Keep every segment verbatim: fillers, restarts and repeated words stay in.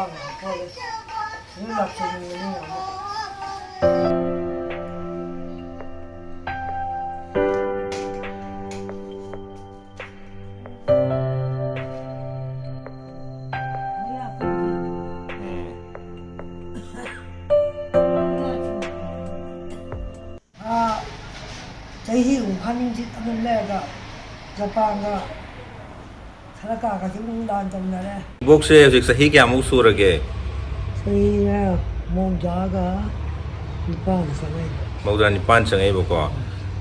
ꯅꯣꯏ ꯂꯥꯛꯆꯅꯤꯡꯕꯅꯤ ꯌꯥꯝꯅ꯫ ꯆꯍꯤ ꯑꯍꯨꯝ ꯐꯥꯅꯤꯡꯁꯤ ꯑꯗꯨꯝ ꯂꯩꯔꯒ ꯖꯄꯥꯟꯒ ꯁꯔꯀꯥꯔꯒꯁꯨ ꯑꯗꯨꯝ ꯂꯥꯟ ꯇꯧꯅꯔꯦ꯫ ꯏꯕꯣꯛꯁꯦ ꯍꯧꯖꯤꯛ ꯆꯍꯤ ꯀꯌꯥꯃꯨꯛ ꯁꯨꯔꯒꯦ? ꯆꯍꯤꯅ ꯃꯧꯗ꯭ꯔꯥꯒ ꯅꯤꯄꯥꯟ ꯆꯪꯉꯛꯏ꯫ ꯃꯧꯗ꯭ꯔꯥ ꯅꯤꯄꯥꯟ ꯆꯪꯉꯛꯏꯕꯀꯣ꯫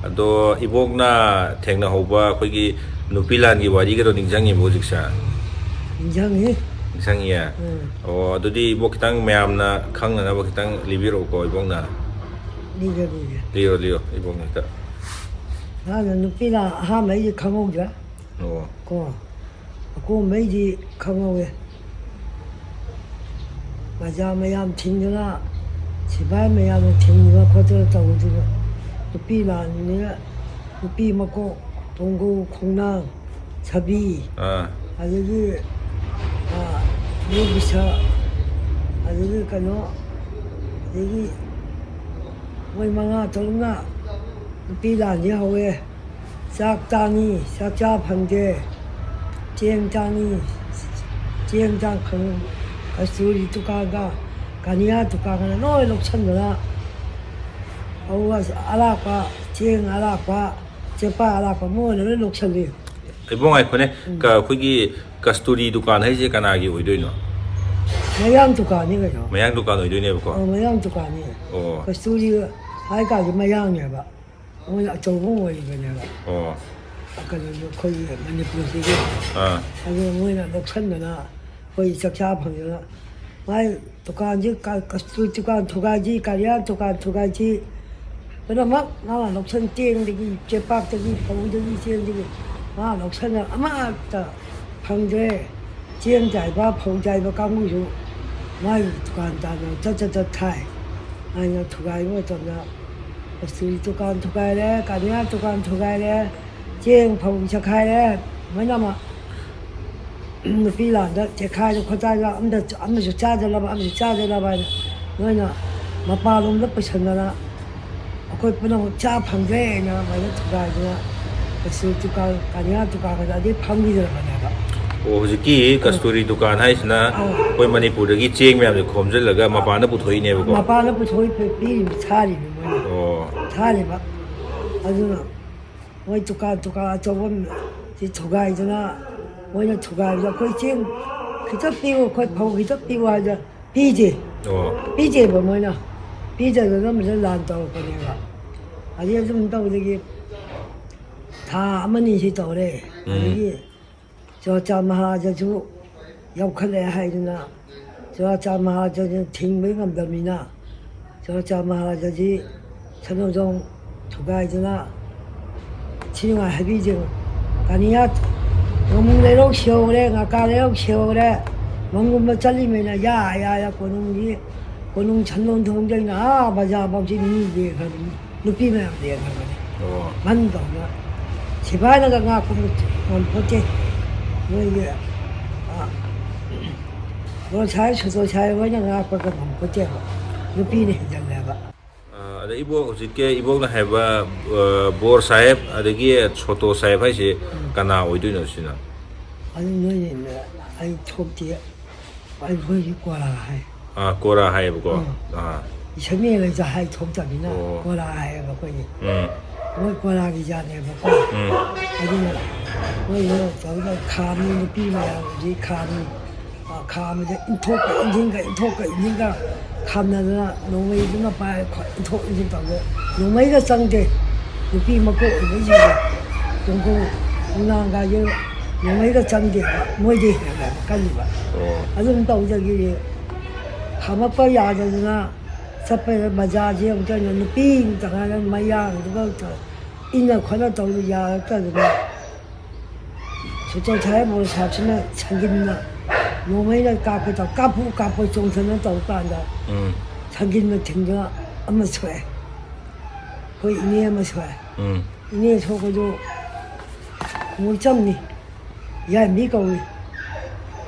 ꯑꯗꯣ ꯏꯕꯣꯛꯅ ꯊꯦꯡꯅꯍꯧꯕ ꯑꯩꯈꯣꯏꯒꯤ ꯅꯨꯄꯤ ꯂꯥꯟꯒꯤ ꯋꯥꯔꯤꯒꯗꯣ ꯅꯤꯡꯁꯤꯡꯉꯤꯕꯣ ꯍꯧꯖꯤꯛꯁꯦ? ꯅꯤꯡꯁꯤꯡꯉꯤ꯫ ꯅꯤꯡꯁꯤꯡꯉꯤꯌꯦ? ꯎꯝ꯫ ꯑꯣ, ꯑꯗꯨꯗꯤ ꯏꯕꯣꯛ ꯈꯤꯇꯪ ꯃꯌꯥꯝꯅ ꯈꯪꯅꯅꯕ ꯈꯤꯇꯪ ꯂꯤꯕꯤꯔꯛꯎꯀꯣ ꯏꯕꯣꯛꯅ꯫ ꯂꯤꯒꯦ, ꯂꯤꯒꯦ꯫ ꯂꯤꯔꯣ, ꯂꯤꯔꯣ, ꯏꯕꯣꯛꯅ ꯍꯦꯛꯇ꯫ ꯍꯥꯟꯅ ꯅꯨꯄꯤ ꯂꯥꯟ ꯑꯍꯥꯟꯕꯩꯗꯤ ꯈꯪꯍꯧꯗ꯭ꯔꯦ꯫ ꯑꯣ꯫ ꯀꯣ꯫ ꯑꯀꯣꯟꯕꯩꯗꯤ ꯈꯪꯍꯧꯋꯦ꯫ ꯄ꯭ꯔꯖꯥ ꯃꯌꯥꯝ ꯊꯤꯡꯗꯅ, ꯁꯤꯐꯥꯏ ꯃꯌꯥꯝꯅ ꯊꯤꯡꯗꯅ ꯈꯣꯠꯇꯅ ꯇꯧꯕꯗꯨꯗ ꯅꯨꯄꯤ ꯂꯥꯟꯅꯤꯅ ꯅꯨꯄꯤ ꯃꯀꯣꯛ, ꯇꯣꯡꯒꯧ, ꯈꯣꯡꯅꯥꯡ, ꯁꯥꯕꯤ, ꯑꯥ꯫ ꯑꯗꯒꯤ, ꯑꯥ, ꯌꯨꯝꯕꯤꯁ, ꯑꯗꯒꯤ ꯀꯩꯅꯣ, ꯑꯗꯒꯤ ꯃꯣꯏ ꯃꯉꯥ ꯇꯔꯨꯛꯅ ꯅꯨꯄꯤ ꯂꯥꯟꯁꯦ ꯍꯧꯋꯦ꯫ ꯆꯥꯛ ꯇꯥꯡꯉꯤ, ꯆꯥꯛ ꯆꯥ ꯐꯪꯗꯦ꯫ ꯆꯦꯡ ꯇꯥꯡꯉꯤ, ꯆꯦꯡ ꯇꯥꯡ ꯐꯪ-, ꯀꯁꯇꯨꯔꯤ ꯗꯨꯀꯥꯟꯒ, ꯀꯅꯤꯌꯥ ꯗꯨꯀꯥꯟꯒ ꯂꯣꯏ ꯂꯧꯁꯟꯗꯅ, ꯐꯧ ꯑꯔꯥꯛꯄ, ꯆꯦꯡ ꯑꯔꯥꯛꯄ, ꯆꯦꯡꯄꯥꯛ ꯑꯔꯥꯛꯄ ꯃꯣꯏꯅ ꯂꯣꯏ ꯂꯧꯁꯜꯂꯤ꯫ ꯏꯕꯨꯡ, ꯉꯥꯏꯈꯣꯅꯦ, ꯎꯝ꯫ ꯀ-, ꯑꯩꯈꯣꯏꯒꯤ ꯀꯁꯇꯨꯔꯤ ꯗꯨꯀꯥꯟ ꯍꯥꯏꯁꯦ ꯀꯅꯥꯒꯤ ꯑꯣꯏꯗꯣꯏꯅꯣ? ꯃꯌꯥꯡ ꯗꯨꯀꯥꯟꯅꯤ ꯀꯩꯅꯣ꯫ ꯃꯌꯥꯡ ꯗꯨꯀꯥꯟ ꯑꯣꯏꯗꯣꯏꯅꯦꯕꯀꯣ? ꯑ, ꯃꯌꯥꯡ ꯗꯨꯀꯥꯟꯅꯤ꯫ ꯑꯣ꯫ ꯀꯁꯇꯨꯔꯤ ꯍꯥꯏ ꯀꯥꯟꯗꯤ ꯃꯌꯥꯡꯅꯦꯕ꯫ ꯃꯣꯏꯅ ꯑꯆꯧꯕ ꯑꯣꯏꯔꯤꯕꯅꯦꯕ꯫ ꯑꯣ꯫ ꯀꯩꯅꯣꯁꯨ ꯑꯩꯈꯣꯏꯒꯤ ꯃꯅꯤꯄꯨꯔꯁꯤꯒꯤ꯫ ꯑꯥ꯫ ꯑꯗꯨꯅ ꯃꯣꯏꯅ ꯂꯧꯁꯟꯗꯅ ꯑꯩꯈꯣꯏ ꯆꯥꯛꯆꯥ ꯐꯪꯗꯅ ꯃꯥꯏ ꯗꯨꯀꯥꯟꯁꯤ ꯀ-, ꯀꯁꯇꯨꯔꯤ ꯗꯨꯀꯥꯟ ꯊꯨꯒꯥꯏꯁꯤ, ꯀꯔꯤꯌꯥ ꯗꯨꯀꯥꯟ ꯊꯨꯒꯥꯏꯁꯤ, ꯄꯨꯝꯅꯃꯛ ꯃꯥꯅ ꯂꯧꯁꯟ, ꯆꯦꯡꯗꯒꯤ, ꯆꯦꯄꯥꯛꯇꯒꯤ, ꯐꯧꯗꯒꯤ, ꯆꯦꯡꯗꯒꯤ ꯃꯥ ꯂꯧꯁꯟꯅ ꯑꯃꯠꯇ ꯐꯪꯗ꯭ꯔꯦ꯫ ꯆꯦꯡ ꯆꯥꯏꯕ, ꯐꯧ ꯆꯥꯏꯕ ꯀꯥꯡꯕꯨꯁꯨ ꯃꯥꯒꯤ ꯗꯨꯀꯥꯟ ꯇꯥꯅ ꯆꯠ ꯆꯠ ꯆꯠ ꯊꯥꯏ꯫ ꯑꯩꯅ ꯊꯨꯒꯥꯏꯕ ꯃꯇꯝꯗ ꯀꯁꯇꯨꯔꯤ ꯗꯨꯀꯥꯟ ꯊꯨꯒꯥꯏꯔꯦ, ꯀꯅꯤꯌꯥ ꯗꯨꯀꯥꯟ ꯊꯨꯒꯥꯏꯔꯦ, ꯆꯦꯡ ꯐꯧ ꯆꯈꯥꯏꯔꯦ, ꯂꯣꯏꯅꯃꯛ꯫ ꯅꯨꯄꯤ ꯂꯥꯟꯗ ꯆꯦꯈꯥꯏꯗ ꯈꯣꯠꯆꯥꯏꯗ ꯑꯃꯗ ꯑꯃꯁꯨ ꯆꯥꯗꯅꯕ ꯑꯃꯁꯨ ꯆꯥꯗꯅꯕ ꯍꯥꯏꯅ ꯅꯣꯏꯅ ꯃꯄꯥꯟꯂꯣꯝꯗ ꯄꯨꯁꯟꯗꯅ ꯑꯩꯈꯣꯏ ꯄꯨꯝꯅꯃꯛ ꯆꯥ ꯐꯪꯗ꯭ꯔꯦ ꯍꯥꯏꯅ ꯑꯗꯨꯃꯥꯏꯅ ꯊꯨꯒꯥꯏꯗꯅ ꯀꯩꯁꯨ ꯗꯨꯀꯥꯟ ꯀꯅꯤꯌꯥ ꯗꯨꯀꯥꯟ ꯀꯗꯤ ꯑꯗꯩ ꯐꯝꯈꯤꯗ꯭ꯔꯕꯅꯦꯕ꯫ ꯑꯣ, ꯍꯧꯖꯤꯛꯀꯤ ꯀꯁꯇꯨꯔꯤ ꯗꯨꯀꯥꯟ ꯍꯥꯏꯁꯤꯅ ꯑꯩꯈꯣꯏ ꯃꯅꯤꯄꯨꯔꯗꯒꯤ ꯆꯦꯡ ꯃꯌꯥꯝꯁꯦ ꯈꯣꯝꯖꯤꯜꯂꯒ ꯃꯄꯥꯟꯗ ꯄꯨꯊꯣꯛꯏꯅꯦꯕꯀꯣ꯫ ꯃꯄꯥꯟꯗ ꯄꯨꯊꯣꯛꯏ ꯄꯤꯔꯤꯕ ꯁꯥꯔꯤꯕ ꯃꯣꯏꯅ ꯑꯣ, ꯁꯥꯔꯤꯕ꯫ ꯑꯗꯨꯅ ꯃꯣꯏ ꯗꯨꯀꯥꯟ ꯗꯨꯀꯥꯟ ꯑꯆꯧꯕ ꯁꯤ ꯊꯨꯒꯥꯏꯗꯅ ꯃꯣꯏꯅ ꯊꯨꯒꯥꯏꯕꯗ ꯑꯩꯈꯣꯏ ꯆꯦꯡ ꯈꯤꯇ ꯄꯤꯌꯨ ꯑꯩꯈꯣꯏ ꯐꯧ ꯈꯤꯇ ꯄꯤꯌꯨ ꯍꯥꯏꯗ ꯄꯤꯗꯦ꯫ ꯑꯣ, ꯄꯤꯗꯦꯕ ꯃꯣꯏꯅ ꯄꯤꯗꯗꯅ ꯃꯁꯤꯗ ꯂꯥꯟ ꯇꯧꯔꯛꯄꯅꯦꯕ꯫ ꯑꯗꯩ ꯑꯗꯨꯝ ꯇꯧꯕꯗꯒꯤ ꯊꯥ ꯑꯃꯅꯤ ꯁꯤ ꯇꯧꯔꯦ꯫ ꯑꯗꯒꯤ ꯆꯨꯔꯥꯆꯥꯟ ꯃꯍꯥꯔꯥꯖꯁꯨ ꯌꯥꯎꯈꯠꯂꯛꯑꯦ ꯍꯥꯏꯗꯅ ꯆꯨꯔꯥꯆꯥꯟ ꯃꯍꯥꯔꯥꯖꯁꯨ ꯊꯤꯡꯕ ꯉꯝꯗꯕꯅꯤꯅ ꯆꯨꯔꯥꯆꯥꯟ ꯃꯍꯥꯔꯥꯖꯁꯤ ꯁꯅꯣꯖꯣꯡ ꯊꯨꯒꯥꯏꯗꯅ ꯊꯤ ꯅꯨꯡꯉꯥꯏ ꯍꯥꯏꯕꯤꯗꯦ꯫ ꯀꯅꯤꯌꯥ ꯉꯥꯃꯨ ꯂꯩꯔꯧ ꯁꯤꯍꯧꯔꯦ, ꯉꯥꯀꯥ ꯂꯩꯔꯧ ꯁꯤꯍꯧꯔꯦ꯫ ꯃꯪꯒꯨꯝꯕ ꯆꯠꯂꯤꯃꯦꯅ ꯌꯥ ꯌꯥ ꯌꯥ ꯀꯣꯅꯨꯡꯒꯤ ꯀꯣꯅꯨꯡ ꯁꯟꯗꯣꯟ ꯊꯣꯡꯗꯩꯅ ꯑꯥ ꯕꯖꯥꯔꯐꯥꯎꯁꯤ ꯃꯤ ꯂꯦꯡꯈ꯭ꯔꯕꯅꯤ꯫ ꯅꯨꯄꯤ ꯃꯌꯥꯝ ꯂꯦꯡꯈ꯭ꯔꯕꯅꯤ꯫ ꯑꯣ, ꯃꯟ ꯇꯧꯅ ꯁꯤꯐꯥꯏꯅꯒ ꯉꯥꯛꯄ ꯉꯝꯄꯣꯠꯇꯦ꯫ ꯃꯣꯏꯒꯤ ꯕꯣꯔ ꯁꯥꯍꯦꯕ ꯁꯨꯇꯣ ꯁꯥꯍꯦꯕ ꯍꯣꯏꯅ ꯉꯥꯛꯄꯒ ꯉꯝꯄꯣꯠꯇꯦꯕ꯫ ꯅꯨꯄꯤꯅ ꯍꯦꯟꯖꯜꯂꯦꯕ꯫ ꯑ, ꯑꯗ ꯏꯕꯣꯛ ꯍꯧꯖꯤꯛꯀꯤ ꯏꯕꯣꯛꯅ ꯍꯥꯏꯕ ꯑ, ꯕꯣꯔ ꯁꯥꯍꯦꯕ ꯑꯗꯒꯤ ꯁꯣꯇꯣ ꯁꯥꯍꯦꯕ ꯍꯥꯏꯁꯦ ꯀꯅꯥ ꯑꯣꯏꯗꯣꯏꯅꯣ ꯁꯤꯅ? ꯑꯗꯨ ꯅꯣꯏꯅ ꯑꯩ ꯊꯣꯛꯇꯦ꯫ ꯑꯩꯈꯣꯏꯒꯤ ꯀꯣꯔꯥ ꯍꯥꯏ꯫ ꯑꯥ, ꯀꯣꯔꯥ ꯍꯥꯏꯌꯦꯕꯀꯣ꯫ ꯑꯥ, ꯏꯁꯩ ꯃꯌꯦꯛ ꯂꯩꯇ ꯍꯥꯏ ꯊꯣꯛꯇꯕꯅꯤꯅ ꯑꯣ꯫ ꯀꯣꯔꯥ ꯍꯥꯏꯌꯦꯕ ꯑꯩꯈꯣꯏꯒꯤ꯫ ꯎꯝ, ꯃꯣꯏ ꯀꯣꯔꯥꯒꯤ ꯖꯥꯠꯅꯦꯕꯀꯣ꯫ ꯎꯝ, ꯑꯗꯨꯅ ꯃꯣꯏꯅ ꯇꯧꯔꯒ ꯈꯥꯝꯃꯤ, ꯅꯨꯄꯤ ꯃꯌꯥꯝꯁꯤ ꯈꯥꯝꯃꯤ꯫ ꯑ, ꯈꯥꯝꯕꯗ ꯏꯟꯊꯣꯛꯀ ꯏꯟꯁꯤꯟꯒ ꯏꯟꯊꯣꯛꯀ ꯏꯟꯁꯤꯟꯒ ꯈꯥꯝꯅꯗꯅ ꯅꯣꯡꯃꯩꯗꯨꯅ ꯄꯥꯏꯔ ꯈꯣ-, ꯏꯟꯊꯣꯛ ꯏꯟꯁꯤꯟ ꯇꯧꯗꯅ ꯅꯣꯡꯃꯩꯒ ꯆꯪꯗꯦ꯫ ꯅꯨꯄꯤ ꯃꯀꯣꯛ ꯑꯣꯏꯕꯁꯤꯡꯁꯦ ꯇꯣꯡꯈꯣꯡ ꯈꯣꯡꯅꯥꯡꯒꯥꯏꯁꯦ ꯅꯣꯡꯃꯩꯒ ꯆꯪꯗꯦꯕ ꯃꯣꯏꯗꯤ ꯍꯦꯟꯅ ꯀꯜꯂꯤꯕ꯫ ꯑꯣ, ꯑꯗꯨꯝ ꯇꯧꯗꯒꯤ ꯈꯥꯝꯃꯛꯄ ꯌꯥꯗꯗꯅ ꯆꯠꯄꯗ ꯕꯖꯥꯔꯁꯦ ꯑꯃꯨꯛꯇ ꯅꯨꯄꯤ ꯑꯃꯇ ꯉꯥꯏꯅ ꯃꯌꯥꯡꯗꯨꯒ ꯏꯟꯅ ꯈꯣꯠꯅ ꯇꯧꯗ ꯌꯥꯔꯛꯇꯗꯅ ꯁꯨꯇꯣ ꯁꯥꯍꯦꯕ ꯕꯣꯔ ꯁꯥꯍꯦꯕꯁꯤꯅ ꯁꯪꯒꯤꯟꯅ ꯅꯣꯡꯃꯩꯅ ꯀꯥꯞꯄ ꯇꯧ ꯀꯥꯞꯄꯨ ꯀꯥꯞꯄꯨ ꯆꯣꯡꯊꯅ ꯇꯧ ꯀꯥꯟꯗ ꯎꯝ, ꯁꯪꯒꯤꯟꯅ ꯊꯤꯡꯗꯅ ꯑꯃ ꯁꯣꯛꯑꯦ꯫ ꯑꯩꯈꯣꯏ ꯏꯅꯦ ꯑꯃ ꯁꯣꯛꯑꯦ꯫ ꯎꯝ, ꯏꯅꯦ ꯁꯣꯛꯄꯗꯨ ꯃꯣꯏꯆꯝꯅꯤ, ꯌꯥꯏꯃꯤ ꯀꯧꯏ꯫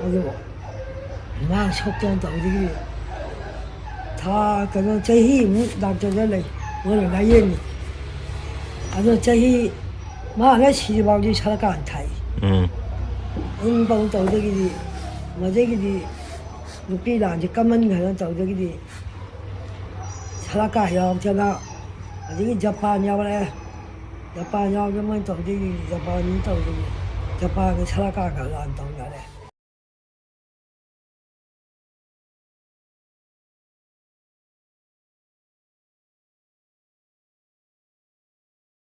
ꯑꯗꯨ ꯃꯥ ꯁꯣꯛꯇꯅ ꯇꯧꯕꯗꯒꯤ ꯊꯥ ꯀꯩꯅꯣ ꯆꯍꯤꯃꯨꯛ ꯗꯥꯛꯇꯔꯗ ꯂꯩ, ꯃꯣꯏꯅ ꯂꯥꯏꯌꯦꯡꯉꯤ꯫ ꯑꯗꯣ ꯆꯍꯤ ꯃꯥꯅ ꯁꯤꯗ꯭ꯔꯤꯐꯥꯎꯗꯤ ꯁꯔꯀꯥꯔꯅ ꯊꯥꯏ꯫ ꯎꯝ꯫ ꯑꯗꯨꯝ ꯇꯧ ꯇꯧꯗꯒꯤꯗꯤ ꯃꯗꯒꯤꯗꯤ ꯅꯨꯄꯤ ꯂꯥꯟꯁꯦ ꯀꯟꯃꯟꯈ꯭ꯔꯅ ꯇꯧꯗꯒꯤꯗꯤ ꯁꯔꯀꯥꯔ ꯌꯥꯎꯔꯛꯇꯅ ꯑꯗꯒꯤ ꯖꯄꯥꯟ ꯌꯥꯎꯔꯛꯑꯦ꯫ ꯖꯄꯥꯟ ꯌꯥꯎꯔꯛꯑꯦ, ꯃꯣꯏꯅ ꯇꯧꯗꯒꯤꯗꯤ ꯖꯄꯥꯟ ꯇꯧꯗꯒꯤ ꯖꯄꯥꯟꯒ ꯁꯔꯀꯥꯔꯒ ꯂꯥꯟ ꯇꯧꯅꯔꯦ꯫